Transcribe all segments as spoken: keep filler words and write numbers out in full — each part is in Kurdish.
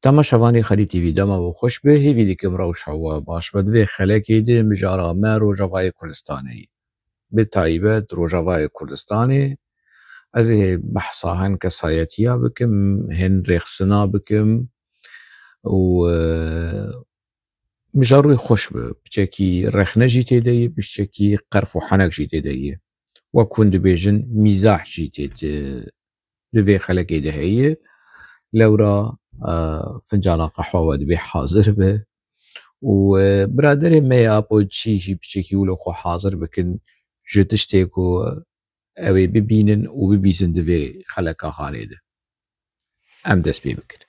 Temaşevanê Xelî T V, dema we xweş be, hêvî dikim rewşa we baş be. Di vê xelekê de mijara me Rojavayê Kurdistanê ye. Bi taybet Rojavayê Kurdistanê, ez ê behsa hin kesayetiya bikim, hin rêxistina bikim û, e, mijarê xweş be. Piçekî rexne jî tê de ye, piçekî qerf û henek jî tê de ye. Wek hûn dibêjin, mîzah jî tê de, di vê xelekê de heye. Lewra, e, fincana qehwa we dibê hazir be. Û, e, biraderê me ya Apo Çî jî piçekî wilo xwe hazir bikin ji tiştê ku ew ê bibînin û bibîzin di vê xeleka hanê de. Em dest pê bikin.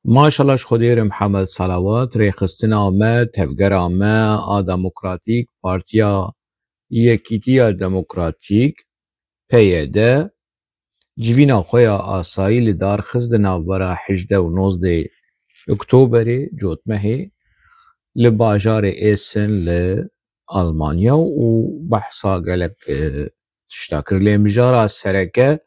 Maşallah ji Xwedê re Mihemed Salawat, rêxistina me, tevgera me a demokratîk, Partiya Yekîtiya Demokratîk, P Y D, civîna xwe ya asayî li dar xist di navbera hejdeh û nozdeh Oktoberê, cotmehê, li bajarê Essen li Almanya û behsa gelek, e, tişta kir. Lê mijara sereke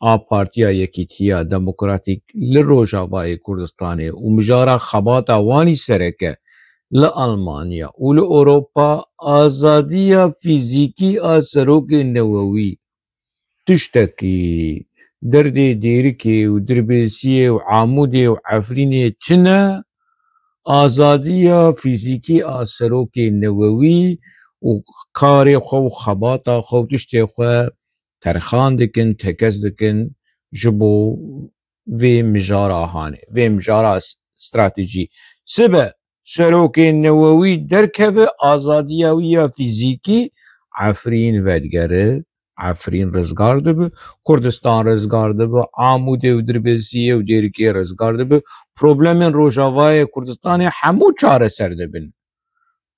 a Partiya Yekîtiya Demokratîk li Rojavayê Kurdistanê û mijara xebata wanî sereke li Almanya û li Ewropa azadiya fîzîkî a serokê newewî, tiştekî derdê Dêrikê û Dirbêsiyê û Amûdê û Efrînê tune, azadiya fîzîkî a serokê newewî û karê xwe û xebata xwe û tiştê xwe terxan dikin, tekez dikin ji bo vê mijara hanê, vê mijara s-, stratejî. Sibe serokê newewî derkeve, azadiya wî ya fîzîkî Efrîn vedigere, Efrîn rizgar dibe, Kurdistan rizgar dibe, Amûdê û Dirbêsiyê û Dêrikê rizgar dibe. Problemên Rojavayê Kurdistanê hemû çareser dibin.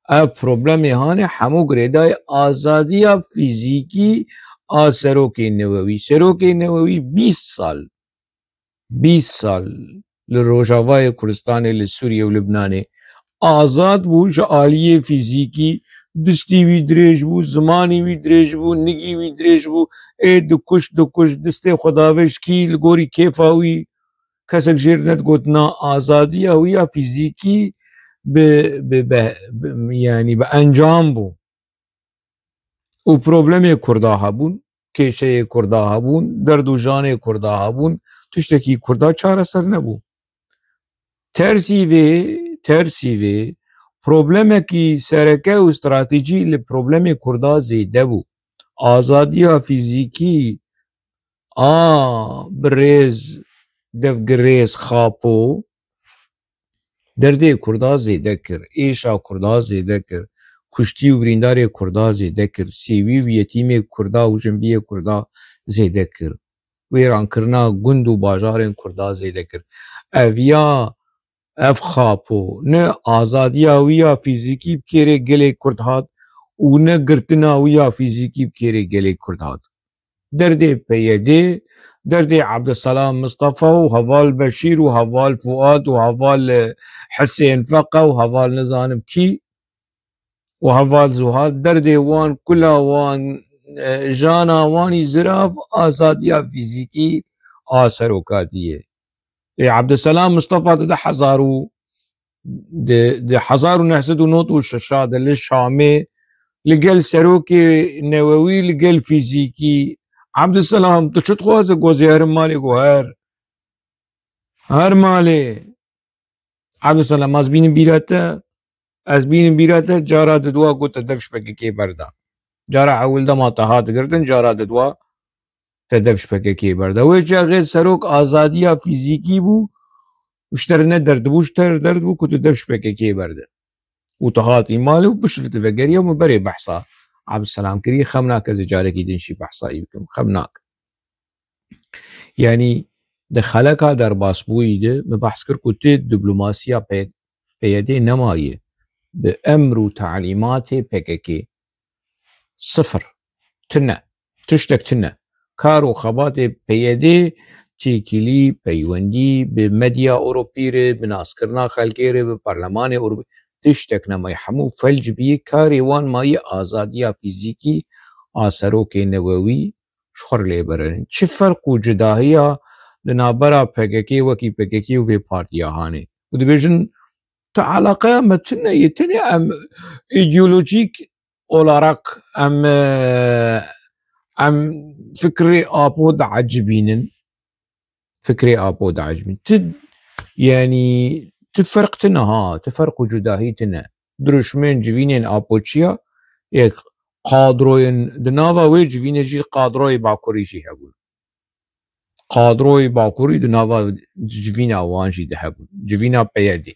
Ev problemê hanê hemû girêdayî azadiya fîzîkî a serokê newewî. Serokê newewî bîst sal, bîst sal li Rojavayê Kurdistanê, li Sûriye û Libnanê azad bû, ji aliyê fîzîkî distî wî dirêj bû, zimanî wî dirêj bû, nigî wî dirêj bû, ê dikuş, dikuş, distê xwe davêj kî li gorî kêfa wî kesek jêr nedigot. Na azadiya wî ya fîzîkî bi, bi, bi, bi, yanî bi encam bû. Û problemê Kurda hebûn, kêşeyê Kurda hebûn, derd û janê Kurda hebûn, tiştekî Kurda çareser nebû. Tersî vê, tersî vê, problemekî sereke û stratejî li problemê Kurda zêde bû. Azadiya fîzîkî a birêz Devgirêz Xapo derdê Kurda zêde kir, êşa Kurda zêde kir, kuştî û birîndarê Kurda zêde kir, sêwî û yetîmê Kurda û jinbiyê Kurda zêde kir, wêrankirina gund û bajarên Kurda zêde kir. Ev ya, ev Xapo ne azadiya wî ya fîzîkî bi kêrê gelê Kurd hat û ne girtina wî ya fîzîkî bi kêrê gelê Kurd hat. Derdê P Y D, derdê Abdulselam Mustafa û heval Beşîr û heval Fuad û heval, e, Hisên Feqa û heval nizanim kî û heval Zuhal, derdê wan, kula wan, e, jana wanî zirav azadiya fîzîkî a serokatiyê. Ê Abdulselam Mustafa di du hezar û di, di hezar û neh sed û nod û şeş de li Şamê li gel serokê newewî, li gel fîzîkî, Abdulselam, tu çi dixwaze? Gozê herim malê, go her. Her malê. Abdulselam, ez bînim bîra te, ez bînim bîra te, cara didwa got te dev ji P K K berda. Cara ewil dema te hat girtin, cara didwa te dev ji P K K berda. Wê çaxê serok azadiya fîzîkî bû, ji te re ne derdibû, ji te re derdibû ku tu dev ji P K K berde. Û tu hatî malê û piştre tu vegeriya, min berê behsa Abdulselam kiriye, xem nake ez ê carekî din jî behsa wî bikim, xem nake. Yanî di xeleka derbasbûyî de min behs kir ku tê diplomasiya P-, P Y D nemaye. Bi emr û talîmatê P K K sifir. Tune. Tiştek tune. Kar û xebatê P Y D têkilî, peywendî bi medya Ewropî re, bi naskirina xelkê re, bi Parlemanê Ewropî, tiştek nemaye. Hemû felc bîye, karê wan maye azadiya fîzîkî a serokê newewî ji xwe re lê birin. Çi ferq û cudahiya di navbera P K K wekî P K K û vê partiya hanê. Û dibêjin, tu eleqeya me tune ye, tenê em îdeolojîk olarak em, e, em fikrê Apo diecibînin. Fikrê Apo diecibînin. Ti, yanî, ti ferq tune ha, ti ferq û cudahî tune. Dirûşmên civînên Apo çi ya? Yek qadroyên di nava wê civînê jî qadroyê Bakurî jî hebûn. Qadroyê Bakurî di nava civîna wan jî de hebûn. Civîna P Y D'ê.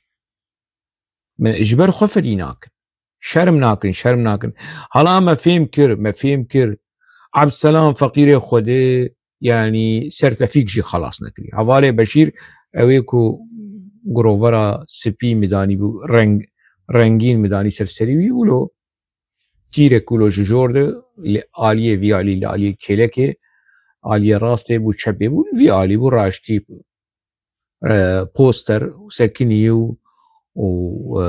Min ji ber xwe fedî nakin. Şerm nakin, şerm nakin. Hala me fêm kir, me fêm kir. Ebdselam feqîrê Xwedê, yanî ser tefîk jî xelas nekirî. Hevalê Beşîr, ew ê ku girovera spî midanî bû, reng, rengîn midanî ser serî wî, wilo tîrek wilo ji jor de li aliyê vî alî, li aliyê kêlekê, aliyê rastê bû, çepê bû, vî alî bû, raştî e, poster û sekinî û, û, e,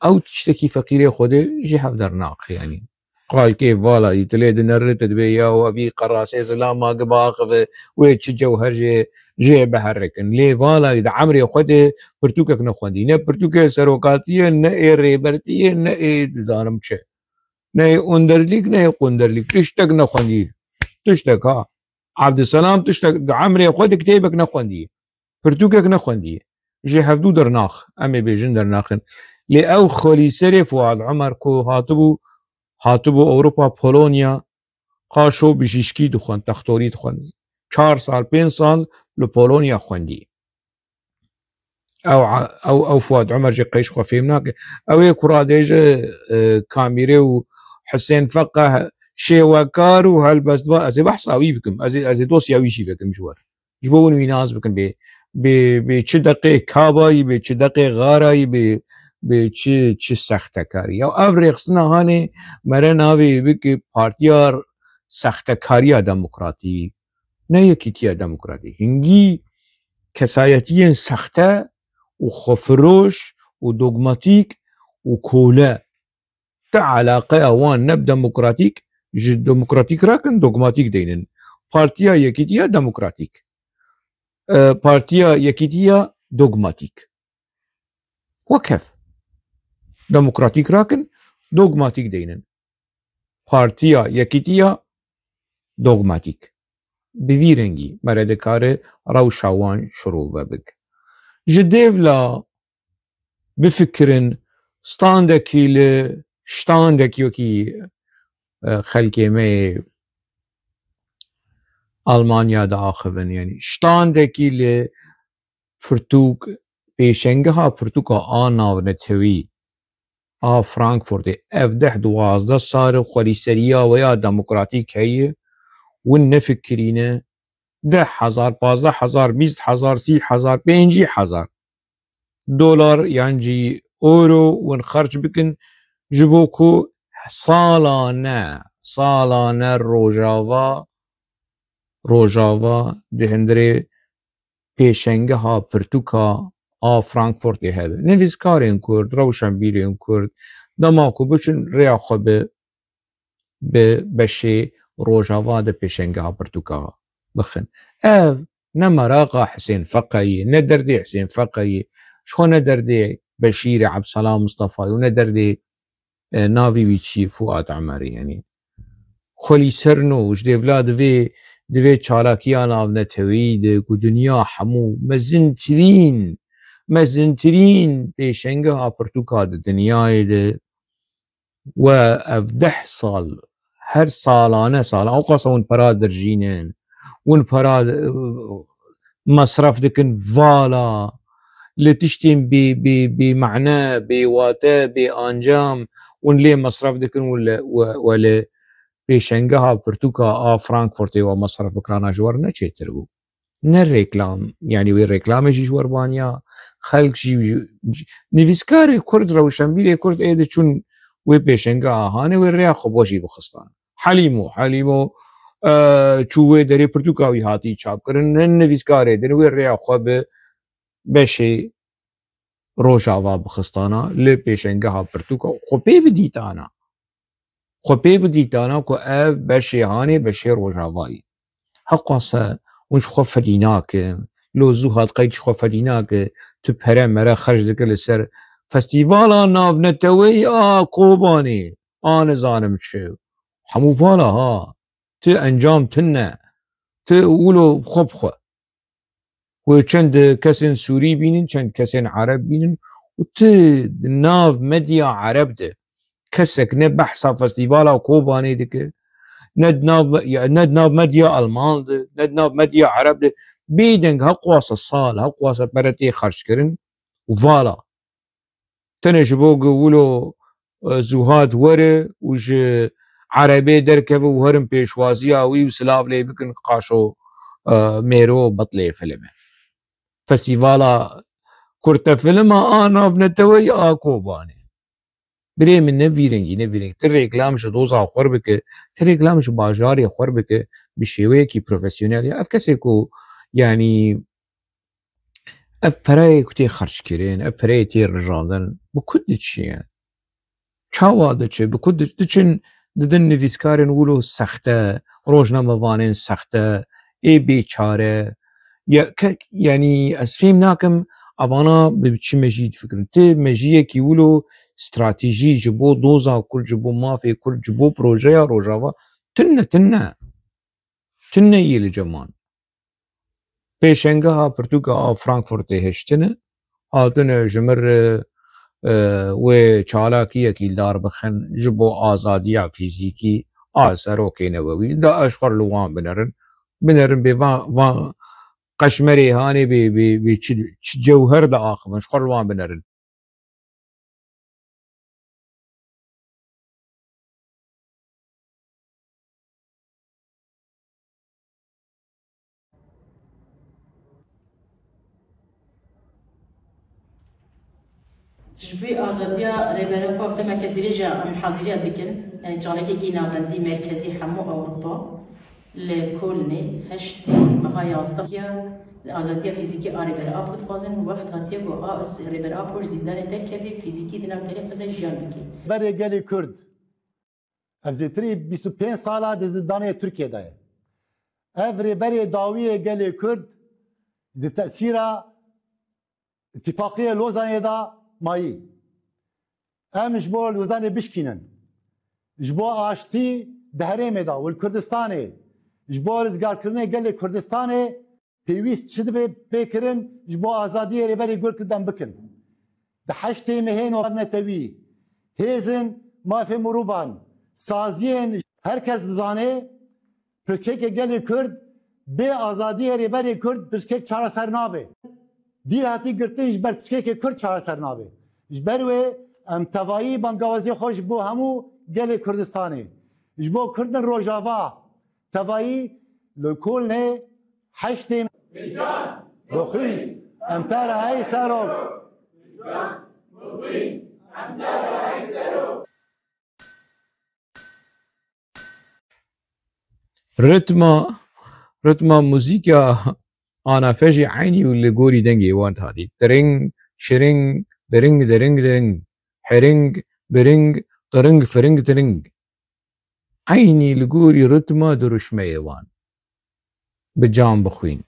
ew tiştekî feqîrê Xwedê ji hev dernax, yanî. Xalkê vala yî, tu lê dinere, tu dibê ya evî qerasê zilama gibaxive, wê çi cewher jê, jê biherikin. Lê vala yî di emrê xwe de pirtûkek nexwendî. Ne pirtûkê serokatiyê, ne ê rêbertiyê, ne ê dizanim çi. Ne ê onderlîk, ne ê qunderlîk. Tiştek nexwendî. Tiştek ha. Abdüselam tiştek di emrê xwe de kitêbek nexwendî. Pirtûkek nexwendî. Ji hevdû dernax, em ê bêjin dernaxin. Lê ew xwelîserê Fuad Omer ku hatibû, hatibû Ewropa, Polonya, qaşo bijîşkî dixwend, textorî dixwend. Çar sal, pênc sal li Polonya xwendî. Ew, ew, ew Fuad Omer jî qey ji xwe fêm nake. Ew ê ku radêje, e, Kamîrê û Hisên Feqe, şêwekar û helbestvan, ez ê behsa wî bikim. Ez ê, ez ê dosya wî jî vekim ji we re. Ji bo hûn wî nas bikin, bê, bê, bê çi deqê kabayî, bê çi deqê xarayî, bê, bê çi, çi sextekarî. Ya ev rêxistina hanê mere navê bike Partiya Sextekariya Demokratîk, ne Yekîtiya Demokratîk. Hingî kesayetiyên sexte û xwefiroş û dogmatîk û kole. Ti eleqeya wan ne bi demokratîk, ji demokratîk rakin, dogmatîk deynin. Partiya Yekîtiya Demokratîk. E, Partiya Yekîtiya Dogmatîk. Wek hev. Demokratîk rakin, dogmatîk deynin. Partiya Yekîtiya Dogmatîk. Bi vî rengî mere dikare rewşa wan şirove bike. Ji dêvla bifikirin, standekî li, standekî wekî, e, xelkê me yê Almanya diaxivin, yanî standekî li pirtûk, pêşengeha pirtûka a navnetewî a Frankfurtê, ev deh duwazdeh sal e xwelîseriya wê ya demokratîk heye, win nefikirîne, deh hezar, pazdeh hezar, bîst hezar, sî hezar, pêncî hezar dolar yan jî euro win xerc bikin, ji bo ku salane, salane Rojava, Rojava di hundirê pêşengeha pirtûka a Frankfurtê hebe. Nivîskarên Kurd, rewşenbîrên Kurd, dema ku biçin rêya xwe bi, bi beşê Rojava de pêşengeha pirtûka bixin. Ev ne meraqa Hisên Feqe ye, ne derdê Hisên Feqe ye, ji xwe ne derdê Beşîrê Ebdselam Mistefa ye û ne derdê, e, navê wî çi ye, Fuad Omer e, yanî. Xwelîserin û ji dêvla divê, divê çalakiya navneteweyî de ku dinya hemû mezintirîn, mezintirîn pêşengeha pirtûka di dinyayê de we ev deh sal, her salane, sala, ew qasa hûn para dirjînin, hûn para, e, mesref dikin vala, li tiştên bê, bê, bê mane, bê wate, bê ancam, hûn lê mesref dikin û li, we, we li pêşengeha pirtûka a Frankfurtê we mesref bikirana ji we re ne çêtir bû. Ne reklam, yanî wê reklamê jî ji we re baniya, xelk jî, jî, nivîskarê Kurd, rewşenbîrê Kurd ê diçûn wê pêşengeha hanê wê rêya xwe bo jî bixistan. Helîmo, Helîmo, e, çû wê derê pirtûka wî hatî çapkirin, ne nivîskarê din wê rêya xwe bi beşê Rojava bixistana li pêşengeha pirtûka xwe pê bidîtana. Xwe pê bidîtana ku ev beşê hanê beşê Rojava ye. Heqwase hûn ji xwe fedî nakin, Lo zû hat qey çi xwe fedî nake, tu pere mere xerc dike li ser festîvala navneteweyî a Kobanê, a nizanim çi. Hemû vala ha. Ti encam tune. Ti wilo xwe bi xwe. Wê çend kesên Sûrî bînin, çend kesên Ereb bînin û ti di nav medya Ereb de kesek ne behsa festîvala Kobanê dike, ne di nav, ya, ne di nav medya Alman de, ne di nav medya Ereb de, bêdeng heqwasa sal, heqwasa pere tê xerckirin û vala. Tenê ji bo ku wilo, e, Zuhad were û ji Erebê derkeve û herin pêşwaziya wî û silav lê bikin qaşo, e, mêro betlê film e. Festîvala kurtefilma a navneteweyî a Kobanê. Birê min ne vî rengî, ne vî rengî. Ti reklam ji doza xwe bike, ti reklam ji bajarê xwe bike bi şêweyekî profesyonel. Ya ev kesê ku, yanî, ev pereyê ku tê xerckirin, ev pereyê tê rijandin, bi ku diçiye? Çawa diçe? Bi ku diç-, diçin, didin nivîskarên wilo sexte, rojnamevanên sexte, ê bêçare. Ya, ke-, yanî ez fêm nakim, evana bi çi mejî difikirin. Ti mejiyekî wilo stratejî ji bo doza Kurd, ji bo mafê Kurd, ji bo projeya Rojava tune, tune. Tune yê li ceman. Pêşengeha pirtûka a Frankfurtê hiştine, hatine ji mir, e, e, wê çalakiyekî darbixin ji bo azadiya fîzîkî a serokê newewî. Da ez ji xwe li wan binerin. Binerin bê van, van qeşmerê hanê bê, bê, bê çi, çi cewher diaxivin, ji xwe li wan binerin. Ji bo azadiya Rêber Apo demeke dirêj e em haziriya dikin. Yani çalakekî navendî, merkezî hemû Ewropa. Li Kolnê heştê meha yazdeh ya azadiya fîzîkî a Rêber Apo dixwazin. Wext hatiye ku a, Rêber Apo ji zîndanê derkeve, fîzîkî di nav gelê xwe de jiyan bike. Berê gelê Kurd, ev zêtirî bîst û pênc sala di zindanê Tirkiyê de ye. Ev rêberê dawî yê gelê Kurd di tesîra Îtîfaqiyê Lozanê de mayî. Em ji bo Lozanê bişkînin. Ji bo aştî di herêmê de û li Kurdistanê, ji bo rizgarkirinê gelê Kurdistanê pêwîst çi dibe bê kirin, ji bo azadiyê Rêberê Gurkirdan bikin. Di heştê mehê navnetewî, hêzên mafê mirovan, saziyên, her kes dizane, pirsgirêkê gelê Kurd bê azadiyê Rêberê Kurd pirsgirêk çareser nabe. Dîl hatî girtin ji ber pirsgirêkê Kurd çareser nabe. Ji ber wê em tevayî bangawaziyê xwe ji bo hemû gelê Kurdistanê, ji bo Kurdên Rojava, tevayî li Kolnê heştê Bi can, bi xwîn, em te re ey serok. Bi can, bi xwîn, em te re ey serok. Ritma, ritma muzîka Anafe jî eynî û li gorî dengê wan hatî. Tiring, şiring, biring, diring, diring. Hiring, biring, qiring, firing, tiring. Eynî li gorî ritma dirûşmeyê wan. Bi can bixwîn,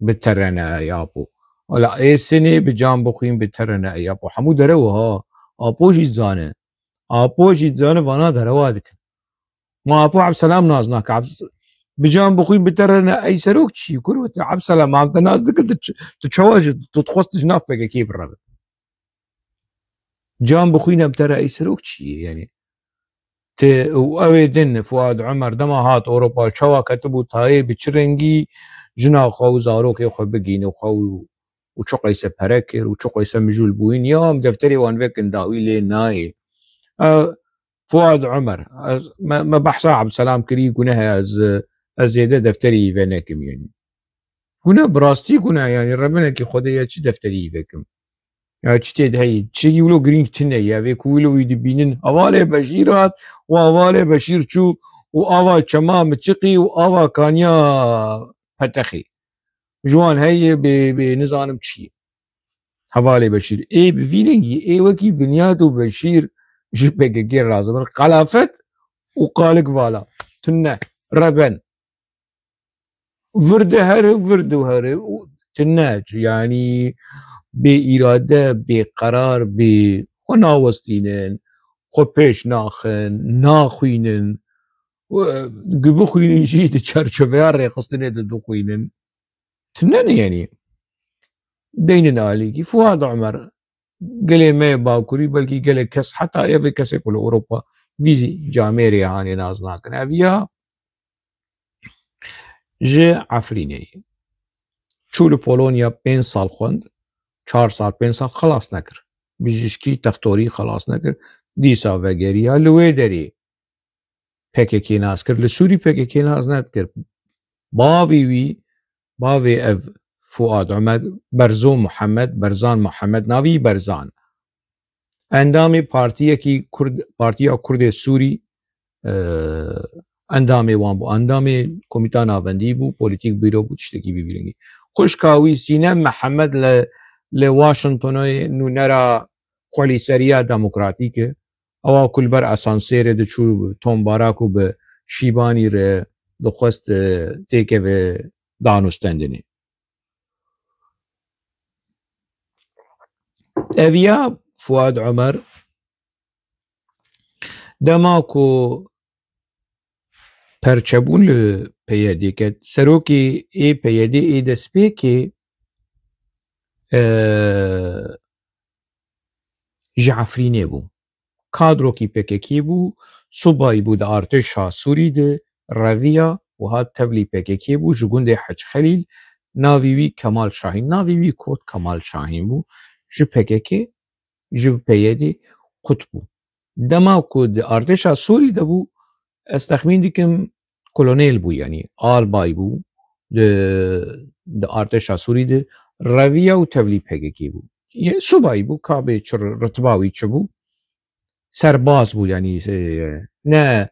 bi terene ey apo. Wela ê sinê bi can bixwîn, bi terene ey apo. Hemû derew ha. Apo jî dizane. Apo jî dizane vana derewa dikin. Ma Apo Ebselam nas nake. Ebs-, bi can bixwîn, bi terene ey serok çi? Kur wete Ebselam, em te nas dikin, tu ç-, tu çawa ji, tu dixwest ji nav P K K bireve. Can bixwîne bi te re ey serok çi ye? Yanî, ti û ew ê din, Fuad Omer, dema hat Ewropa, çawa ketibû tayê, bi çi rengî jina xwe û zarokê xwe bigîne xwe û, û çi qeyse pere kir û çi qeyse mijûl bûyîn? Ya em defterê wan vekin dawî lê nayê. E, Fuad Omer, ez, me, me behsa Ebdselam kirî, guneh e, ez, ez zêde defterî vê nekim, yanî. Gune bi rastî gune, yanî rebenekî Xwedê ye, çi defterî vekim? Ya çi tê de heyî? Çi wilo girîng tune ye? Vê ku wilo wî dibînin, hevalê Beşîr hat û hevalê Beşîr çû û ava çema miçiqî û ava kaniya petexê. Ji wan heye bê, bê nizanim çi ye. Hevalê Beşîr. Ê bi vî rengî, ê wekî Binyat û Beşîr ji P K K razibin. Qelafet û qalik vala. Tune. Reben. Vir de here, vir de here. Û tune, yanî bê îrade, bê qerar, bê xwe nawestînin, xwe pêş naxin, naxwînin, û, e, ku bixwînin jî di çerçeveya rêxistinê de dixwînin. Tune ne, yanî. Deynin alîkî. Fuad Omer, gelê me yê Bakurî, belkî gelek kes, heta ev ê kesê ku li Ewropa vî camêrê hanê nas nakin. Ev ya ji Efrînê ye. Çû li Polonya pênc sal xwend, çar sal, pênc sal xelas nekir. Bijîşkî, textorî xelas nekir. Dîsa vegeriya li wê derê P K K nas kir. Li Sûrî P K K nas nedikir. Bavê wî, bavê ev Fuad Omer, Berzo Muhammed, Berzan Muhammed, navî Berzan. Endamê partiyekî Kurd, Partiya Kurdê Sûrî, e, endamê wan bû. Endamê Komîta Navendî bû, polîtîk bîro bû, tiştekî vî vî rengî. Xwişka wî Sînem Mihemed li, li Washingtonê nûnera Xwelîseriya Demokratîk e. Ewa ku li ber asansêrê diçû tombara ku bi Şîbanî re dixwest, e, têkeve danûstendinê. Ev ya Fuad Omer, dema ku perçebûn li P Y D ket, serokê ê P Y D ê destpêkê, e, ji Efrînê bû. Kadrokî P K K bû, subayî bû di artêşa Sûrî de, reviya û hat tevlî P K K bû, ji gundê Hec Xelîl, navê wî Kemal Şahîn, navê wî kot Kemal Şahîn bû, ji P K K, ji P Y D qut bû. Dema ku di artêşa Sûrî de bû, ez texmîn dikim kolonel bû, yanî albay bû, di, di artêşa Sûrî de reviya û tevlî P K K bû. Ye, subayî bû, ka bê çi ritba wî çi bû? Serbaz bû, yanî, e, ne,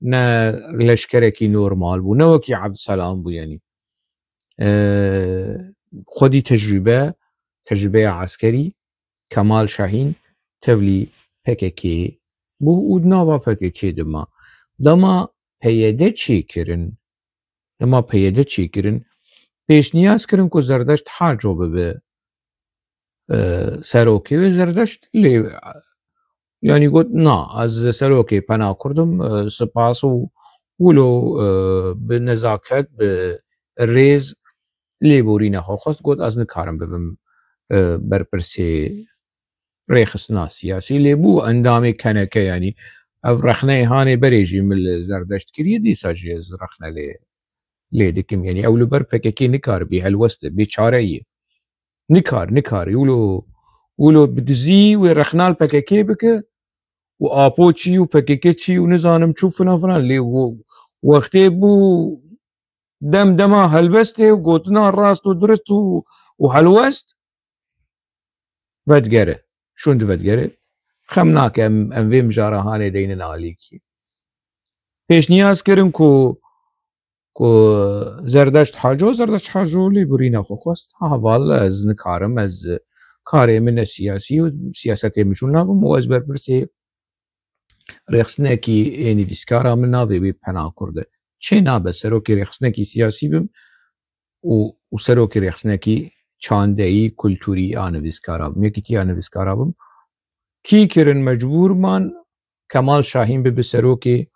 ne leşkerekî normal bû, ne wekî Ebdselam bû, yanî. E, xwedî tecrûbe, tecrûbeya eskerî, Kemal Şahîn tevlî P K K bû û di nava P K K de ma. Dema P Y D çêkirin, dema P Y D çêkirin, pêşniyaz kirin ku Zerdeşt Haco bibe, e, serokê wê. Zerdeşt lê, yanî got, na, ez serokê pena kurdim, e, spas û wilo, e, bi nezaket, bi rêz lêborîna xwe xwest, got, ez nikarim bibim, e, berpirsê rêxistina siyasî, lê bû endamê K N K, yanî ev rexneyê hanê berê jî min li Zerdeşt kiriye, dîsa jî ez rexne lê, lê dikim. Yanî ew li ber P K K nikaribî, helwest e, bêçare ye. Nikar, nikar. Wilo, wilo bi dizî wê rexna li P K K bike û Apo çi û P K K çi û nizanim çû filan filan. Lê we-, wextê bû dem dema helbestê û gotina rast û dirist û, û helwest, vedigere. Şûn di vedigere. Xem nake em, em vê mijara hanê deynin alîkî. Pêşniyaz kirin ku, ku Zerdeşt Haco, Zerdeşt Haco lêborîna xwe xwest. Ha, heval, ez nikarim, ez karê min ne siyasî û siyasetê min şûn nabim û ez berpirsê rêxistinekî ê nivîskara min navê wî pena kurd e. Çê nabe serokê rêxistinekî siyasî bim û, û serokê rêxistinekî çandeyî, kulturî a nivîskara bim, yekîtiya nivîskara bim. Kî kirin mecbûr man Kemal Şahîn bibe serokê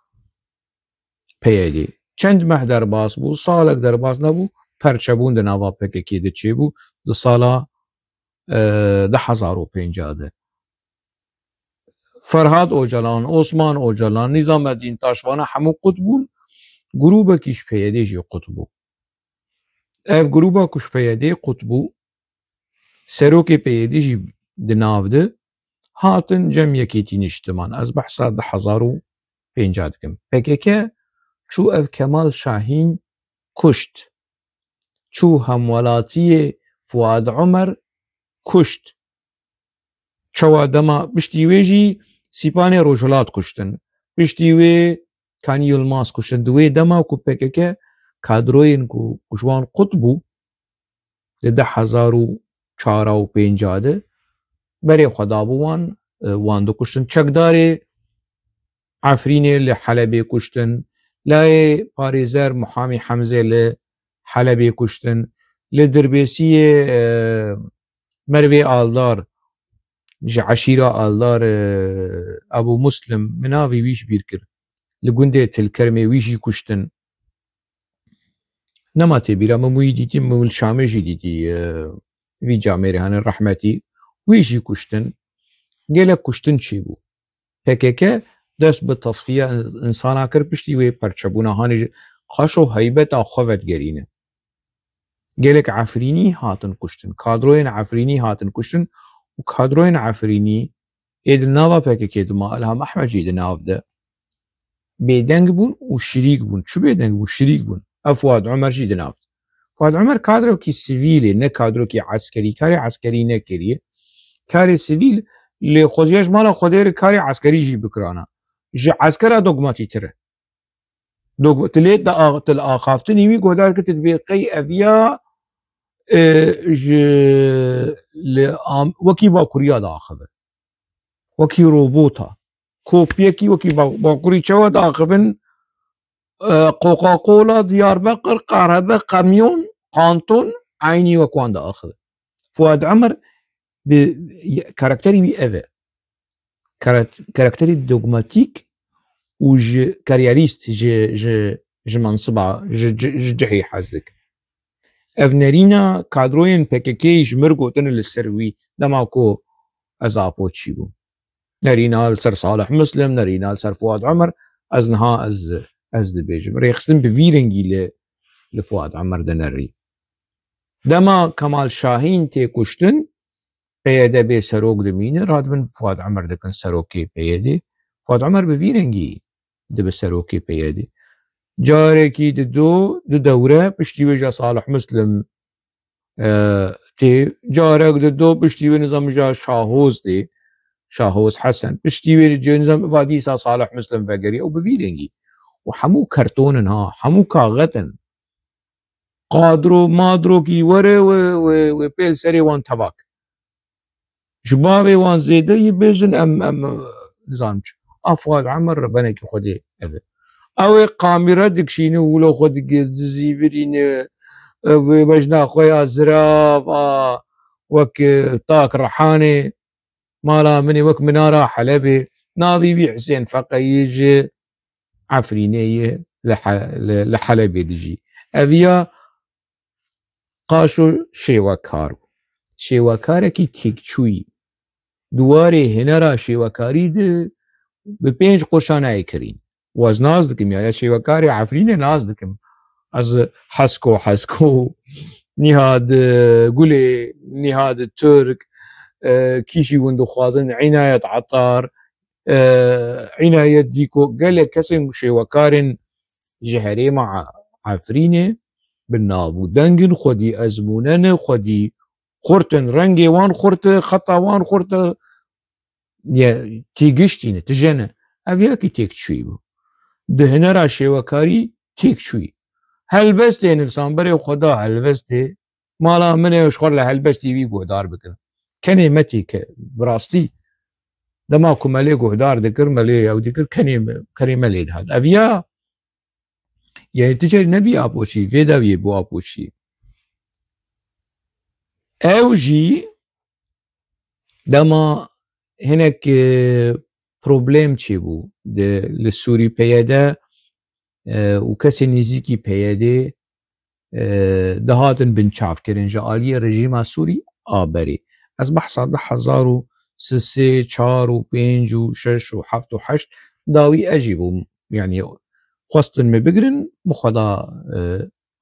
P Y D. Çend meh derbas bû, salek derbas nebû, perçebûn di nava P K K de çêbû, di sala, e, du hezar û pênc de. Ferhad Ocalan, Osman Ocalan, Nîzamedîn Taşvana hemû qut bûn, grûbekî ji P Y D jî qut bû. Ev grûba ku ji P Y D qut bû, serokê P Y D jî di nav de, hatin cem Yekîtî Niştiman. Ez behsa du hezar û pênc dikim. P K K çû ev Kemal Şahîn kuşt. Çû hemwelatiyê Fuad Omer kuşt. Çawa dema piştî wê jî Sîpanê Rojhilat kuştin. Piştî wê Kanî Yilmaz kuştin. Di wê dema ku P K K kadroyên ku ji wan qut bû, di du hezar û çar û pênc de berê xwe dabû wan, e, wan dikuştin. Çekdarê Efrînê li Helebê kuştin. Layê parêzer Muhamî Hemzê li Helebê kuştin. Li Dirbêsiyê, e, Mervê Aldar, ji eşîra Aldar, e, Ebû Muslim, min navê wî ji bîr kir. Li gundê Tilkermê wî jî kuştin. Nema tê bîra min, wî dîtî, min li Şamê jî dîtî, e, vî camêrê hene rehmetî. Wî jî kuştin. Gelek kuştin çêbû. P K K dest bi tasfiya in-, insana kir, piştî wê perçebûna hanê ji qaşo heybeta xwe vedigerîne. Gelek Efrînî hatin kuştin, kadroyên Efrînî hatin kuştin û kadroyên Efrînî ê di nava P K K de ma, Ilham Ehmed jî di nav de, bêdeng bûn û şirîk bûn. Çi bêdeng bûn? Şirîk bûn. Ev Fuad Umer jî di nav de. Fuad Umer kadrokî sivîl e, ne kadrokî eskerî. Karê eskerî nekiriye. Karê sivîl lê xwezîya ji mala Xwedê re karê eskerî jî bikirana. Ji eskera dogmatîtir e. Dogma-, tu lê di a-, tu li axaftinî wî guhdar dikî, tu dibê qey ev ya, e, ji li am-, wekî Bakuriya diaxive. Wekî robota. Kopyekî wekî ba-, Bakurî çawa diaxivin? E, Coca-Cola, Diyarbekir, qerebe, qemyon, kanton, eynî wek wan diaxive. Fuad Umer bi, karakterî wî ev e. Karat-, karakterî dogmatîk û ji kariyerîst, ji, ji, ji mensiba, ji, ji, ji cihê hez dikin. Ev nerîna kadroyên P K K ji mir gotine li ser wî, dema ku ez Apo çî bûm. Nerîna li ser Salih Muslim, nerîna li ser Fuad Umer, ez niha ez, ez dibêjim. Rêxistin bi vî rengî li, li Fuad Umer dinerî. Dema Kemal Şahîn tê kuştin, P Y D bê serok dimîne, radibin Fuad Umer dikin serokê P Y D. Fuad Umer bi vî rengî dibe serokê P Y D. Carekî dido, di dewre, piştî wê jî Salih Muslim, e, tê. Carek dido, piştî wê nizam jî Şahoz tê. Şahoz Hesen. Piştî wê jî nizam va dîsa Salih Muslim vegeriya û bi vî rengî. Û hemû kerton in ha, hemû kaxet in. Qadro madrokî were wê, wê, wê pê li serê wan tevak. Ji bavê wan zêde yî bêjin em, em, nizanim çi. A Fuad Umer rebenekî Xwedê ev e. Ew ê qamîre dikişîne, wilo xwe dige-, dizîvirîne, e, wê bejna xwe ya zirav a wek, e, tak Rihanê, mala min ê wek minara Helebê, navê wî Hisên Feqeyî ji Efrînê ye, li He-, li, li Helebê dijî. Ev ya qaşo şêwekar bû. Şêwekarekî têkçûyî. Di warê hunera şêwekarî de bi pênc qurşa nayê kirîn. Û ez nas dikim, yani ez şêwekarê Efrînê nas dikim. Ez Hesko, Hesko, Nîhad, e, Gulê, Nîhad Turk, e, kî jî hûn dixwazin, Înayet Etar, e, Înayet Dîko, gelek kesên şêwekarên ji herêma Efrînê bi nav û deng in, xwedî ezmûne ne, xwedî xurt in, rengê wan xurt e, xeta wan xurt e, ye, têgiştî ne, tije ne. Ev yekî têkçûyî bû. Di hunera şêwekarî têkçûyî. Helbestê nivîsan berê xwe da helbestê, mala min e, ji xwe re li helbestî wî guhdar bikin. Kenê me têke, bi rastî. Dema ku me lê guhdar dikir, me lê ew dikir, kenê me, kenê me lê dihat. Ev ya, yani tu carî nebî Apoçî, vê dawiyê bû Apoçî. Ew jî dema hinek, e, problem çêbû di, li Sûrî P Y D, e, û kesên nêzîkî P Y D, e, dihatin binçavkirin ji aliyê rejîma Sûrî a berê. Ez behsa du hezar û sê, çar û pênc û şeş û heft û heşt dawî ez jî bûm. Yani xwestin me bigirin, bi xwe da, e,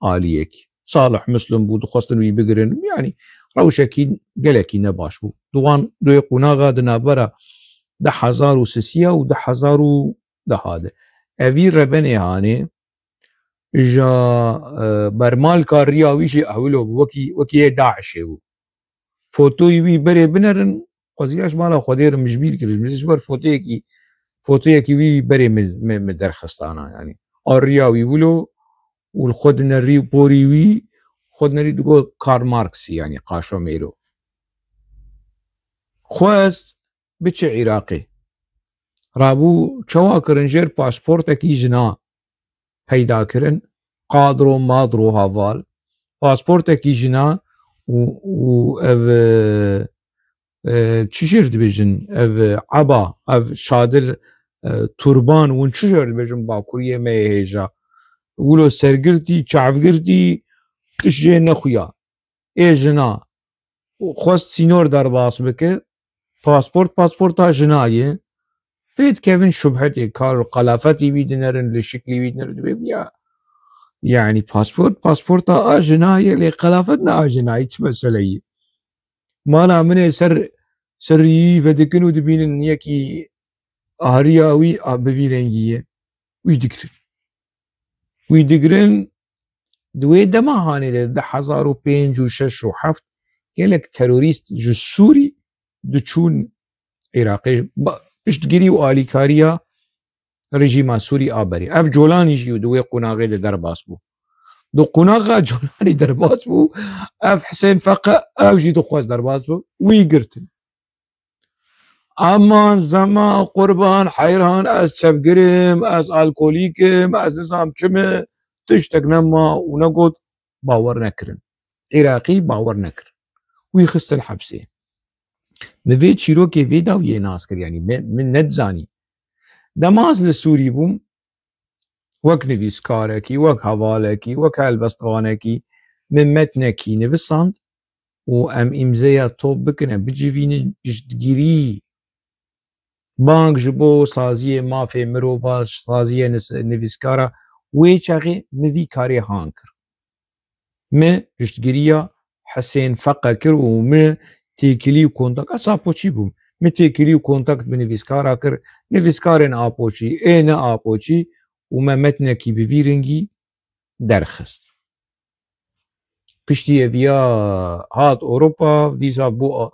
aliyek. Salih Muslim bû, dixwestin wî bigirin. Yani rewşekî gelekî ne baş bû. Di wan, di wê qonaxa di navbera du hezar û sisiya û du hezar û deha de. Evî rebenê hanê, ja, e, bermalka riya wî jî ewilo bû, wekî, wekî yê DAIŞê bû. Fotoyî wî berê binerin, xwezî ya ji mala Xwedê re min ji bîr kir, min ji ber fotoyekî, fotoyekî wî berê min, min, min derxistana, yani. A riya wî wilo û li xwe dinerî porî wî, xwe dinerî digot Karl Marxî, yani qaşo mêro. Xwest biçe Iraqê. Rabû çawa kirin jêr pasportekî jina peyda kirin, qadro madro heval, pasportekî jina û, û ev, e, e, çi jêr dibêjin, ev, e, eba, ev şadir, e, turban, hûn çi jêr dibêjin, bakuriyê me yê hêja. Wilo sergirtî, çavgirtî, tişt jê nexuya. Ê jina xwest sînor derbas bike, pasport, pasporta jina ye. Pê dikevin şubhetê, kar û qelafetî wî dinerin, li şiklî wî dinerin, dibê ya. Yani pasport, pasporta a jina ye, lê qelafet ne a jina ye, çi mesele ye? Mala min ê ser, ser rîyî vedikin û dibînin yekî ahriya wî a bi vî rengî ye. Wî digirin. Wî digirin, di wê dema hanê de, di hezar û pênc û şeş û heft gelek terorîst ji Sûrî diçûn Iraqê, ba-, piştgirî û alîkariya rejîma Sûrî a berê. Ev Colanî jî di wê qonaxê de derbas bû. Di qonaxa Colanî derbas bû, ev Hisên Feqe, ew jî dixwest derbas bû, wî girtin. Aman, zeman, qurban, heyran, ez çevgir im, ez alkolîk im, ez nizam çi me, tiştek nema û negot, bawer nekirin. Iraqî bawer nekir. Wî xistin hepsê. Min vê çîrokê vê dawiyê nas kir, yanî me, min nedizanî. Dema ez li Sûrî bûm, wek nivîskarekî, wek hevalekî, wek helbestvanekî min metnekî nivisand û em îmzeya top bikine, bicivînin piştgirî. Bang ji bo saziyê mafê mirova, saziyê nis-, nivîskara, wê çaxê min vî karê han kir. Min piştgiriya Hisên Feqe kir û min têkilî û kontak, ez Apoçî bûm. Min têkilî û kontakt bi nivîskara kir. Nivîskarên Apoçî, ê ne Apoçî û me metnekî bi vî rengî derxist. Piştî eviya hat Ewropa, dîsa bû A-,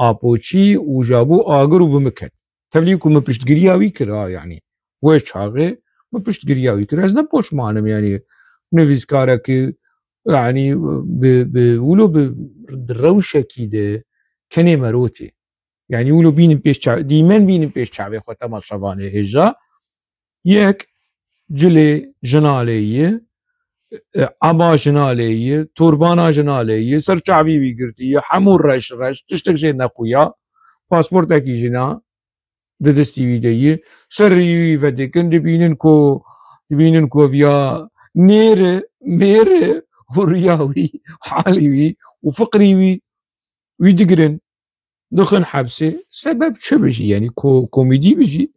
Apoçî û ja bû agir û bi min ket. Tevlî ku min piştgiriya wî kir, ha, yanî wê çaxê min piştgiriya wî kir. Ez ne poşman im, yanî nivîskarekî, yanî bi, bi, wilo bi rewşekî de kenê merotê. Yanî wilo bînin pêş çav-, dîmen bînin pêş çavê xwe, tema şevanê hêja. Yek, cilê jina lê yî, e, eba jina lê yî, turbana jina lê yî, ser çavî wî girtî yî, hemû reş reş, tiştek jê nequya, pasportekî jina di destî wî de yî, ser rî wî vedikin, dibînin ku, dibînin ku viya nêr e, mêr e, û riya wî, halî wî û fiqrî wî, wî digirin. Dixin hepsê, sebeb çi bijî, yanî ko-, komîdî bijî,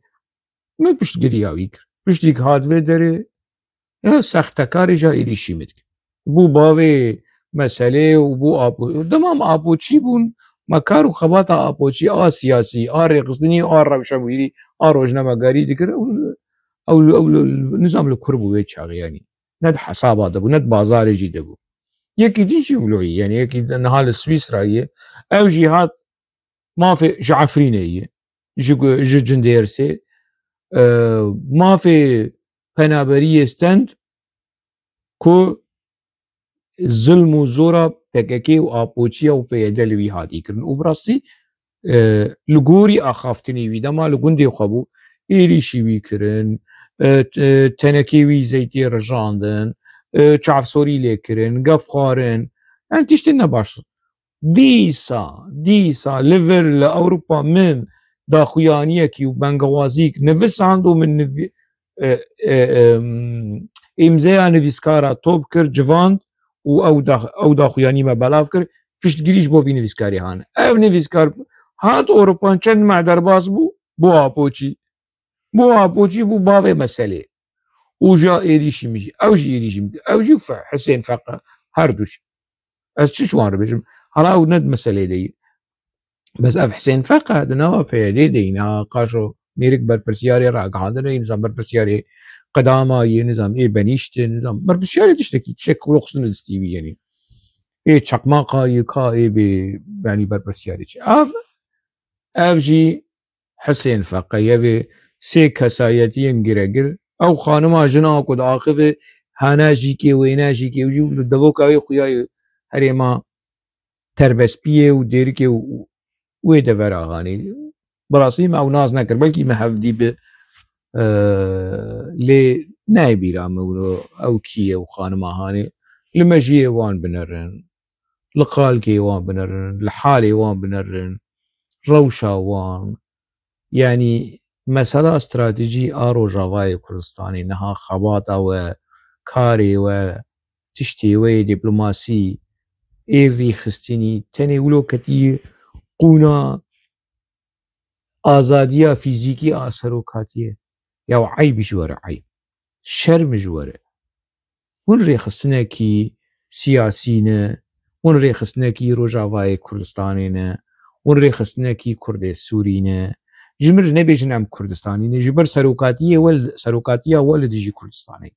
min piştgiriya wî kir. Piştî ku hat vê derê, ya sextekarê ja êrîşî min dikir. Bû bavê meselê û bû Apo-, dema me Apoçî bûn, me kar û xebata Apoçî a siyasî, a rêxistinî, a rewşenbîrî, a rojnamegarî dikir. Ew, ew, ew, nizam li kur bû wê çaxê, yanî ne di hesaba de bû, ne di bazarê jî de bû. Yekî din jî wilo yî, yanî yekî din niha li Swîsra yê, ew jî hat mafê ji Efrînê yî, ji gu-, ji Cindêrsê, e, mafê penaberiyê stend ku zilm û zora P K K û Apoçiya û P Y D li wî hatî kirin. Û bi rastî, e, li gorî axaftinê wî, dema li gundê xwe bû, êrîşî wî kirin, e, t-, tenekê wî zeytê rijandin, e, çavsorî lê kirin, gef xwarin. Yanî tiştên ne baş. Dîsa, dîsa li vir li Ewropa min daxuyaniyekî û bengewazîk nivisand û min nivî-, e, e, em, îmzeya nivîskara top kir, civand û ew dax-, ew daxuyanî me belav kir, piştgirî ji bo vî nivîskarî hane. Ev nivîskar hat Ewropan çend meh derbas bû, bû Apoçî. Bû Apoçî bû bavê meselê. Û ja êrîşî min jî, ew jî êrîşî min, ew jî Fe-, Hisên Feqe, her du jî. Ez çi ji wan re bêjim? Hala ew ne di meselê de ye. Bes ev Hisên Feqe di nava F Y D'ê de ye, niha qaşo mêrik berpirsiyarê ragihandinê, nizam berpirsiyarê qedama ye, nizam ê benîştin, nizam berpirsiyarê tiştekî, tiştek ku xistin destî wî, yanî. Ê çakmaqa ye, ka ê bê, yanî berpirsiyarê çi? Ev, ev jî Hisên Feqe, yevê sê kesayetiyên giregir. Ew xanima jina ku diaxive, hane jîkê, wêne jîkê, û jî li devoka wê xuya ye, herêma Terbespiyê û Dêrikê û wê devera hanê. Bi rastî me ew nas nekir. Belkî me hevdî bi, e, lê nayê bîra me wilo ew kî ye û xanima hanê. Li mejiyê wan binerin, li qalkê wan binerin, li halê wan binerin, rewşa wan. Yanî mesela stratejî a Rojavayê Kurdistanê niha xebata we, karê we, tiştê we yê dîplomasî ê rêxistinî tenê wilo ketiye qûna azadiya fîzîkî a serokatiyê. Ya eyb ji we re, eyb. Şerm ji we re. Hûn rêxistinekî siyasî ne, hûn rêxistinekî Rojavayê Kurdistanê ne, hûn rêxistinekî Kurdê Sûrî ne. Ji min re nebêjin em Kurdistanî ne. Ji ber serokatiyê we, serokatiya we li dijî Kurdistanê ye.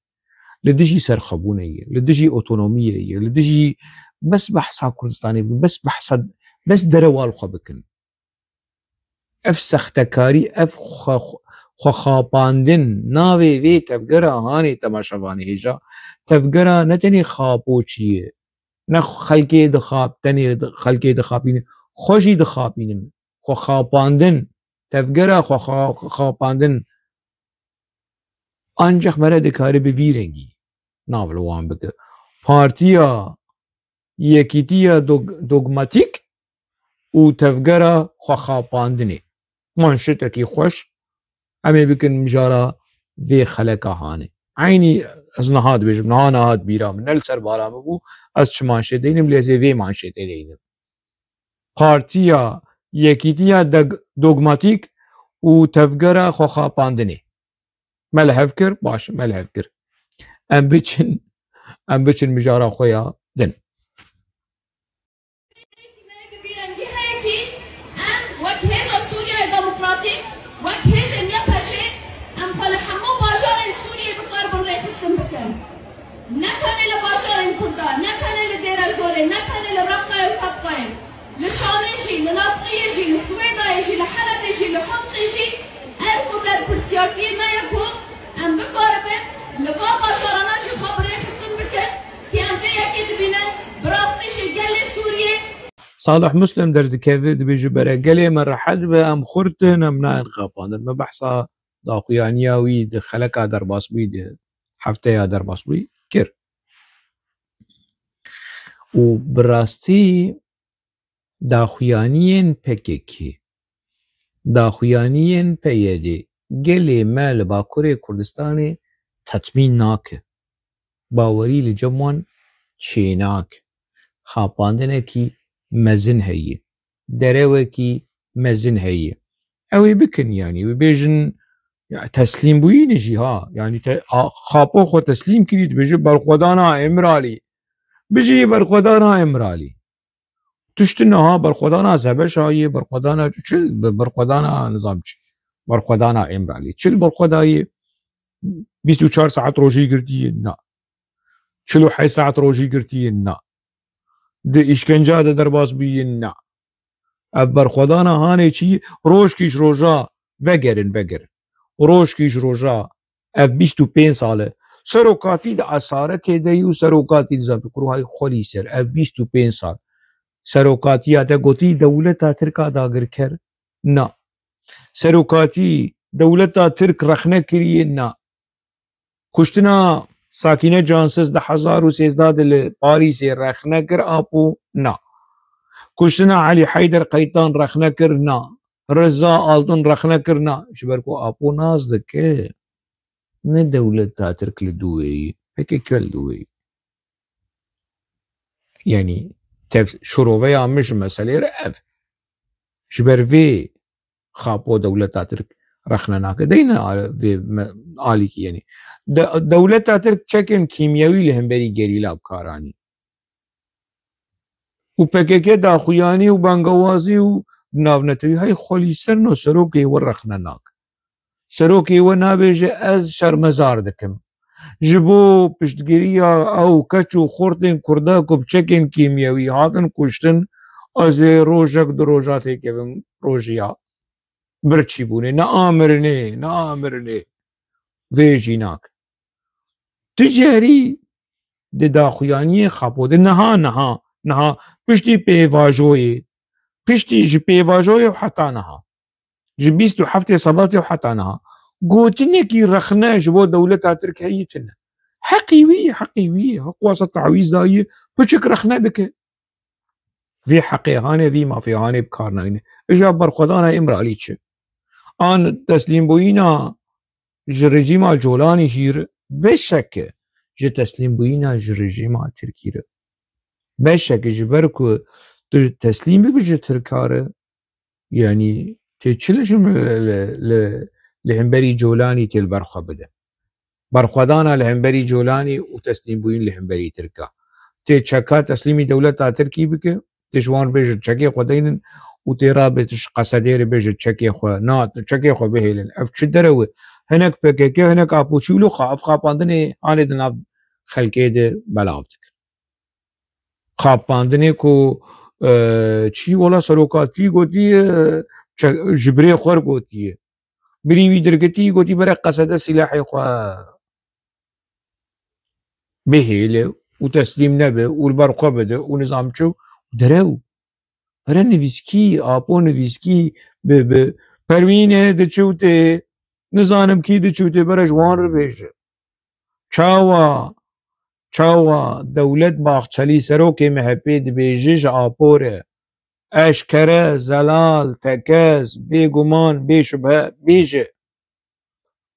Li dijî serxwebûnê ye, li dijî otonomiyê ye, li dijî bes behsa Kurdistanê bikin, bes behsa, bes derewa li xwe bikin. Ev sextekarî, ev xwe, xwexapandin navê vê tevgera hanê temaşevanê hêja. Tevgera ne tenê xapoçî ye, ne xelkê dixap, tenê di-, xelkê dixapînin, xwe jî dixapînin. Xwexapandin, tevgera xwe xa-, xapandin. Ancaq mere dikare bi vî rengî nav li wan bike. Partiya Yekîtiya dog-, dogmatîk û tevgera xwexapandinê. Manşetekî xweş, em ê bikin mijara vê xeleka hanê. Eynî ez niha dibêjim, niha niha bîra min, ne li ser bala min bû, ez çi manşetê deynim, lê ez ê vê manşetê deynim. Partiya Yekîtiya deg-, dogmatîk û tevgera xwexapandinê. Me li hev kir, baş, me li hev kir. Em biçin, em biçin mijara xwe ya din. Em wek Hêza Sûriyeyê Demokratîk, wek hêzên Y P Ş, em xwe li hemû bajarên Sûriyê bikaribin rêxistin bikin. Ne tenê li bajarên Kurda, ne tenê li Dêrezorê, ne tenê li Reqayê û Tebqayê. Li Şamê jî, li Lazqiyê jî, li Swêdayê jî, li Helebê jî, li Homsê jî erk û berpirsiyartiyê me ye ku em bikaribin li van bajarana jî xwe bi rêxistin bikin, kî em vê yekê dibînin, bi rastî jî gelê Sûriyê. Salih Muslim derdikeve, dibêje, bere gelê me rehet be, em xurt in, em nayên xapandin. Me behsa daxuyaniya wî di xeleka derbasbûyî, di hefteya derbasbûyî kir. Û bi rastî daxuyaniyên P K K, daxuyaniyên P Y D gelê me li Bakurê Kurdistanê tetmîn nake. Bawerî li cem wan çênake. Xapandinekî mezin heye. Derewekî mezin heye. Ew ê bikin, yanî, wê bêjin, ya, teslîmbûyî ne jî, ha. Yanî te-, a, Xapo xwe teslîm kirî, dibêje berxwedana Îmralî. Bijî berxwedana Îmralî. Tişt niha berxwedana Zebeşa ye, berxwedana çi, berxwedana nizam çi, berxwedana Îmralî. Çi li berxwedayê? Bîst û çar saet rojî girtiye? Na. Çil û heşt saet rojî girtiye? Na. Di îşkenca de derbas bûye? Na. Ev berxwedana hanê çi, rojkî ji roja vegerin, vegerin. Rojkî ji roja, ev bîst û pênc sal e. Serokatî di esaretê de yî û serokatî dizan, bi kurû hay xwelî ser. Ev bîst û pênc sal. Serokatiya te gotî dewleta Tirk a dagirker? Na. Serokatî dewleta Tirk rexne kiriye? Na. Kuştina Sakîne Cansiz di hezar û sêzdeh de li Parîsê rexne kir, Apo? Na. Kuştina Elî Heyder Qeytan rexne kir? Na. Riza Altun rexne kir? Na. Ji ber ku Apo nas dike, ne dewleta Tirk li dû wê yî, P K K li dû wê yî. Yanî tev-, şiroveya min ji meselê re ev. Ji ber vê Xapo dewleta Tirk rexne nake. Deyne a-, vê me-, alîkî, yanî. De-, dewleta Tirk çekên kîmyewî li hemberî gerîla bi kar anî. Û P K K daxuyanî û bangewazî û navnetewî, hey xwelî ser no serokê we rexne nake. Serokê we nabêje, ez şermezar dikim. Ji bo piştgiriya ew keç û xortên Kurda ku bi çekên kîmyewî hatin kuştin, ez ê rojek du roja têkevim rojiya birçîbûnê, ne a mirinê, ne a mirinê. Vê jî nake. Tu carî di daxuyaniyê Xapo de niha, niha, niha piştî pêvajoyê, piştî ji pêvajoyê û heta niha, ji bîst û heftê Sebatê û heta niha gotinekî rexne ji bo dewleta Tirk heyî tune. Heqî wî, heqî wî, heq wasa tawîz dayî, piçik rexne bike. Vê heqê hanê, vî mafê hanê bi kar nayîne. Îja berxwedana Îmralî çi? An teslîmbûyîna ji rejîma Colanî jî re beşek e, ji teslîmbûyîna ji rejîma Tirkî re beşek e, ji ber ku tu teslîm bibî ji Tirka re, yanî tê çi li, li, li, li hemberî Colanî tê li ber xwe bide? Berxwedana li hemberî Colanî û teslîmbûyîn li hemberî Tirka. Tê çeka teslîmî dewleta Tirkî bike, tê ji wan bêje çekê xwe deynin û tê rabe tu ji Qesedê re bêje çekê xwe. Na, tu çekê xwe bihêlin. Ev çi derew e? Hinek P K K, hinek Apo çi wilo xa-, ev xapandinê hanê di nav xelkê de belav dikin. Xapandinê ku, e, çi wela serokatî gotiye, çe-, ji birê xwe re gotiye. Birî wî dirgitî, gotî bere Qesede sîlehê xwe bihêle û teslîm nebe û li ber xwe bide û nizam çi û derew. Bere nivîskî, Apo nivîskî bi, bi Perwînê diçû tê, nizanim kî diçû tê, bere ji wan re bêje. Çawa, çawa Dewlet Baxçelî serokê M H P dibêje ji Apo re, eşkere, zelal, tekez, bêguman, bêşubhe bêje.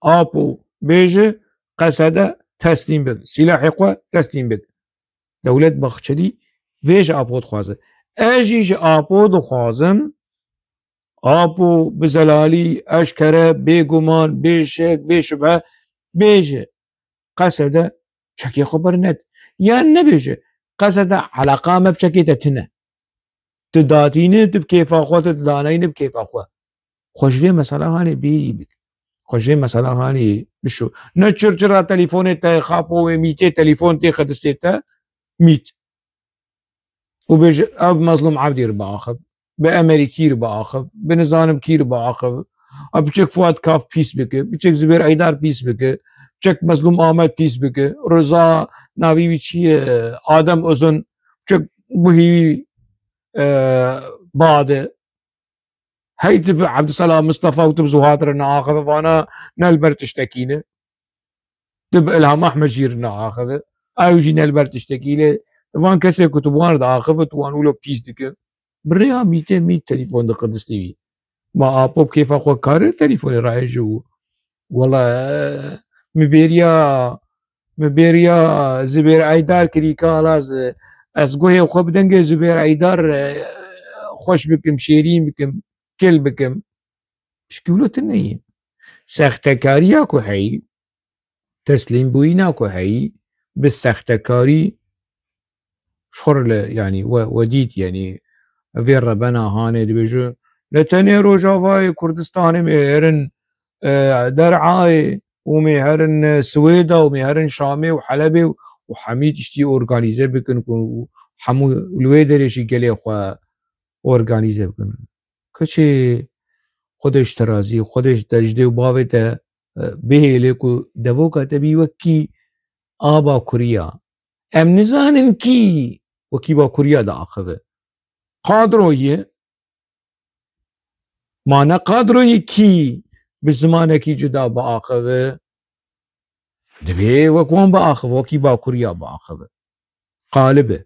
Apo bêje, Qesede teslîm bin. Sîlahê xwe teslîm bin. Dewlet Baxçelî vê ji Apo dixwaze. Ez jî ji Apo dixwazim, Apo bi zelalî, eşkere, bêguman, bêşek, bêşubhe bêje. Qesede çekê xwe berned. Yan nebêje, Qesede eleqa me bi çekê te tine. Tu datîne, tu bi kêfa xwe, tu didaneyne bi kêfa xwe. Xwe ji vê mesela hanê bêrî bik. Xwe ji vê mesela hanê bişo. Ne çirçira telîfonê te xapo wê mîtê, telîfon tê xedistê te mît. Û bêje, ev Mezlûm Evdî re biaxiv, bi Emerîkî re biaxiv, bi nizanim kî re biaxiv. Ev biçek Fuat Kaf pîs bike, biçek Zubêr Eydar pîs bike, biçek Mezlûm Amed pîs bike, Riza navî wî çi ye, Adem Uzun, biçek Buhî, e, bade. Hey tu bi Ebdiselam Mistefa û tu bi Zuhat re neaxive, vana ne li ber tiştekî ne. Tu bi Ilham Ahmed jî re neaxive. Ew jî ne li ber tiştekî ne. Van kesê ku tu bi wan re diaxive, tu wan wilo pîs dike. Bi rêya mîtê mît telefon dike distê wî. Ma Apo bi kêfa xwe kare telefonê rahêje û wela, min bêriya, min bêriya Zubêr Eydar kirî ka, hala ez, ez guhê xwe bi dengê Zubêr Eydar, e, xweş bikim, şêrîn bikim, kil bikim. Pişkî wilo tune ye. Sextekariya ku heyî, teslîmbûyîna ku heyî, bi sextekarî şor le, yanî we, we dît, yanî vê rebena hanê dibêje, ne tenê Rojavayê Kurdistanê, mê herin, e, Derayê û mê herin, e, Swêda û mê herin Şamê û Helebê û, û hemî tiştî organîze bikin ku hemû li wê derê jî gelê xwe organîze bikin. Keçê Xwedê ji te razî, Xwedê ji te, ji dê û bavê te, e, bihêlê ku devoka te bî wekî a Bakuriya. Em nizanin kî wekî Bakuriya diaxive. Qadroyê, ma ne qadroyê kî bi zimanekî cuda biaxive. Divê wek wan biaxive, wekî Bakuriya biaxive. Qalib e.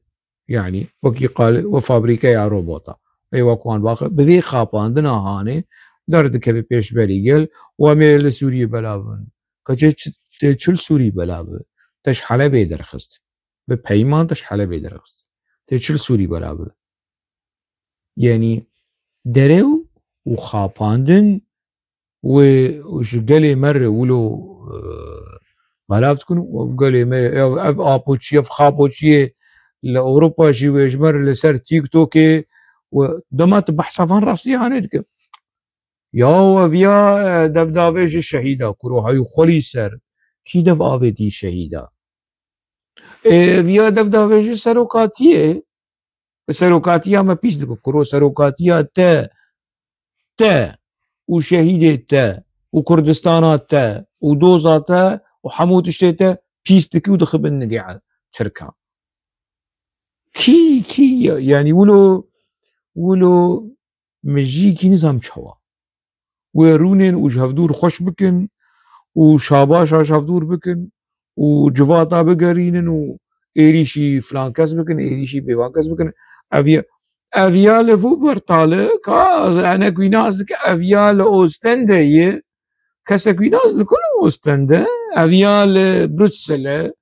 Yanî wekî qali-, we fabrîkeya robota. Ê wek wan biaxive. Bi vê xapandina hanê derdikeve pêşberî gel û em ê li Sûriyê belav bin. Keçê çi, tê çi li Sûrî belav bi? Te ji Helebê derxist. Bi peyman te ji Helebê derxist. Tê çi li Sûrî belav bi? Yanî derew û xapandin wê ji gelê me re wilo, e, belav dikin û ev gelê me, ev, ev apoçiyê, ev xapoçiyê li Ewropa jî wê ji me re li ser TikTokê û dema tu behsa van rastiyê hanê dike. Ya ev ya, e, devdavêjê şehîda, kuro heyû xwelî ser, kî dev avêtî şehîda? Ê, ev ya devdavêjê serokatiyê, serokatiya me pîs dike, kuro serokatiya te, te û şehîdê te û Kurdistana te û doza te û hemû tiştê te pîs dike û dixe bin nigê Tirkan. Kî, kî, yanî wilo, wilo Min jî kî nizam çawa. Wê rûnên û ji hevdûr xweş bikin û şabaşa ji hevdûr bikin û civata bigerînin û êrîşî filan kes bikin, êrîşî bêvan kes bikin. Ev ya, ev ya li Wuppertal e, ka enek wî nas dike, ev ya li Ostende ye, kesek wî nas dike li Ostende, ev ya li Brussel e,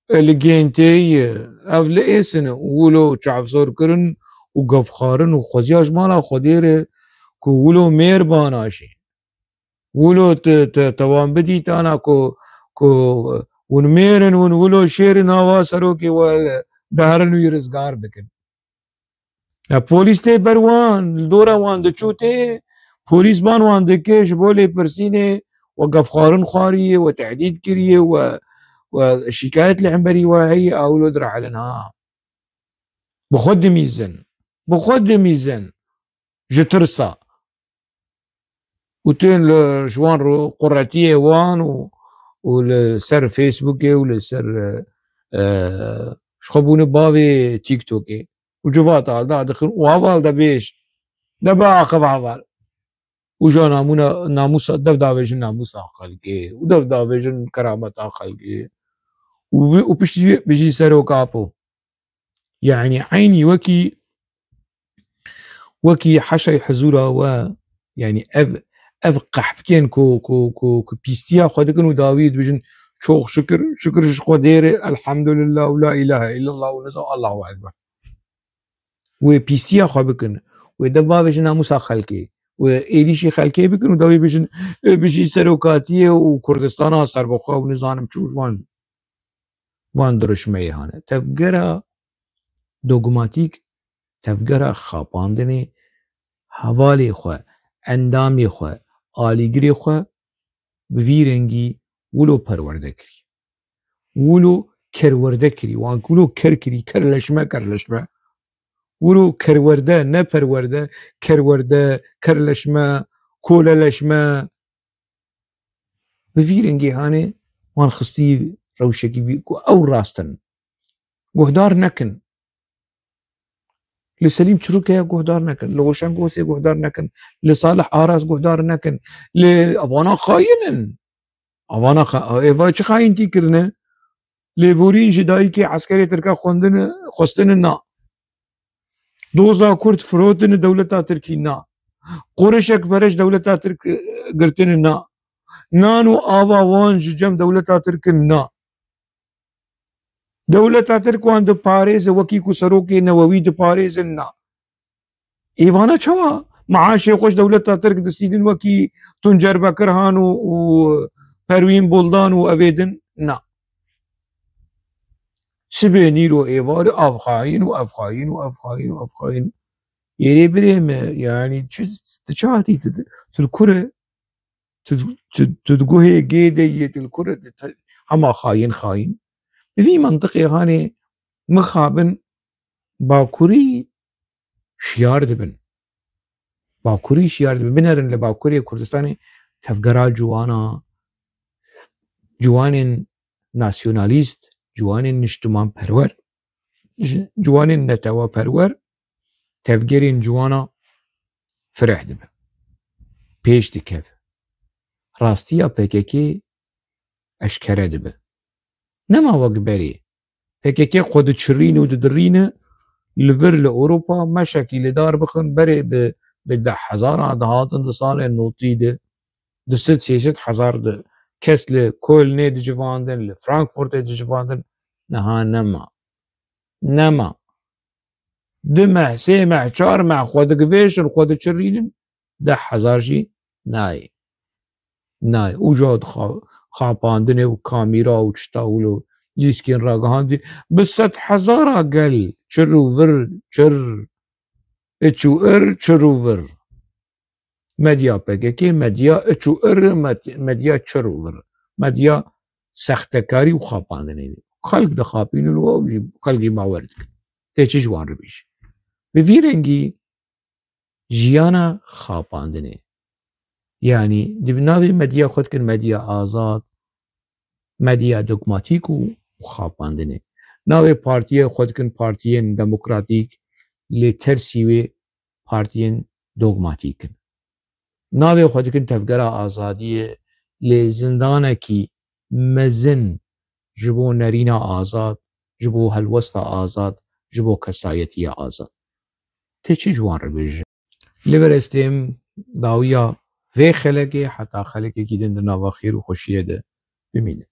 e, li Gentê ye, ev li Êsin e, û wilo çavsor kirin û gevxwarin û xweziya ji mala Xwedê re ku wilo mêr banaşê. Wilo te, te, te wan bidîtana ku, ku hûn mêr in, hûn wilo şêr in, ava serokê we diherin wî rizgar bikin. Ya polîs tê ber wan, li dora wan diçû tê, polîs ban wan dike, ji bo lêpirsînê we gevxwarin xwariye, we tehdîd kiriye, we, we şikayet li hemberî we heye, a wilo direhilin ha. Bi xwe dimîzin. Bi xwe dimîzin. Ji tirsa. Û tên li, ji wan re quretiyê wan û, û li ser Facebookê û li ser, e, e, ji xwe bûne bavê TikTokê. Û civata da dixin û heval de bêj. De biaxiv heval. Û ja namûna, namûsa, dev davêjin namûsa xelkê. Û dev davêjin kerameta xelkê. Û bi-, û piştî wê bijî Serok Apo. Yani eynî wekî, wekî heşay hizûra we, yani ev, ev qehpkên ku, ku, ku, ku pîstiya xwe dikin û dawî dibêjin, "Çok şükür, şükür ji Xwedê re, elhamdülillah û la ilahe illallah û nizam Allahu Ekber." Wê pîstiya xwe bikin, wê dev bavêjin namûsa xelkê, wê êrîşî xelkê bikin û dawî bêjin, "E, bijî serokatiyê û Kurdistana serbixwe û nizanim çi û ji wan." Van dirişmeyê hane. Tevgera dogmatîk, tevgera xapandinê hevalê xwe, endamê xwe, alîgirê xwe bi vî rengî wilo perwerde kirî. Wilo kerwerde kirî, wan wilo ker kirî, kerleşme, kerleşme. Wilo kerwerde, ne perwerde, kerwerde, kerleşme, koleleşme. Bi vî rengê hanê wan xistî rewşekî vî ku ew rast in. Guhdar nekin. Li Selîm Çirûkeya guhdar nekin. Li Roşen Gosê guhdar nekin. Li Salih Aras guhdar nekin. Li evana xayîn in. Evana xa-, êva çi xayîntî kirine? Lêborîn ji dayikê eskerê Tirka xwendine, xwestine na. Doza Kurd firotine dewleta Tirkî na. Qurişek bereş dewleta Tirk, e, girtine na. Nan û ava wan ji cem dewleta Tirk in na. Dewleta Tirk wan diparêze wekî ku serokê newewî diparêzin na. Êvana çawa? Maaşê xwe ji dewleta Tirk distîdin wekî Tuncer Bekirhan û, û Perwîn Buldan û evê din? Na. Sibê nîro êvarê ev xayîn û ev xayîn û ev xayîn û ev xayîn. Êrê birê me, yanî çi, tu çi hatî tu, tu li kur e? Tu, tu, tu di guhê gê de yê, tu li kur e? Tu, tu, hema xayîn, xayîn. Bi vî mentiqê hanê mixabin Bakurî şiyar dibin. Bakurî şiyar dibin. Binerin li Bakurê Kurdistanê tevgera ciwana, ciwanên nasyonalîst, ciwanên niştimanperwer, ji-, ciwanên neteweperwer, tevgerên ciwana fireh dibe. Pêş dikeve. Rastiya P K K eşkere dibe. Nema wek berê. P K K xwe diçirîne û didirîne li vir li Ewropa, meşekî li dar bixin, berê bi, bi deh hezaran dihatin di salên notî de, du sed sê sed hezar di kes li Kölnê dicivandin, li Frankfurtê dicivandin, niha nema. Nema. Du meh, sê meh, çar meh xwe digivêşin, xwe diçirînin, deh hezar jî nayê. Nayê. Uca di xa-, xapandinê û kamîra û çita wilo lîskên ragihandî, bi sed hezara gel çir û vir, çir, iç û ir, çir û vir. Medya P K K, medya iç û ir, med-, medya çir û vir. Medya sextekarî û xapandinê. Xelk dixapînin û ew jî xelkî bawer dikin. Tê çi ji wan re bêjî? Bi vî rengî jiyana xapandinê. Yanî di navê medya xwe dikin medya azad, medya dogmatîk û xapandinê. Navê partiyê xwe dikin partiyên demokratîk, lê tersî wê partiyên dogmatîk in. Navê xwe dikin tevgera azadiyê, lê zindanekî mezin ji bo nerîna azad, ji bo helwesta azad, ji bo kesayetiya azad. Tê çi ji wan re bêjî? Lê berestêm, dawiya vê xelekê heta xelekekî din di nava xêr û xweşiyê de bimînin.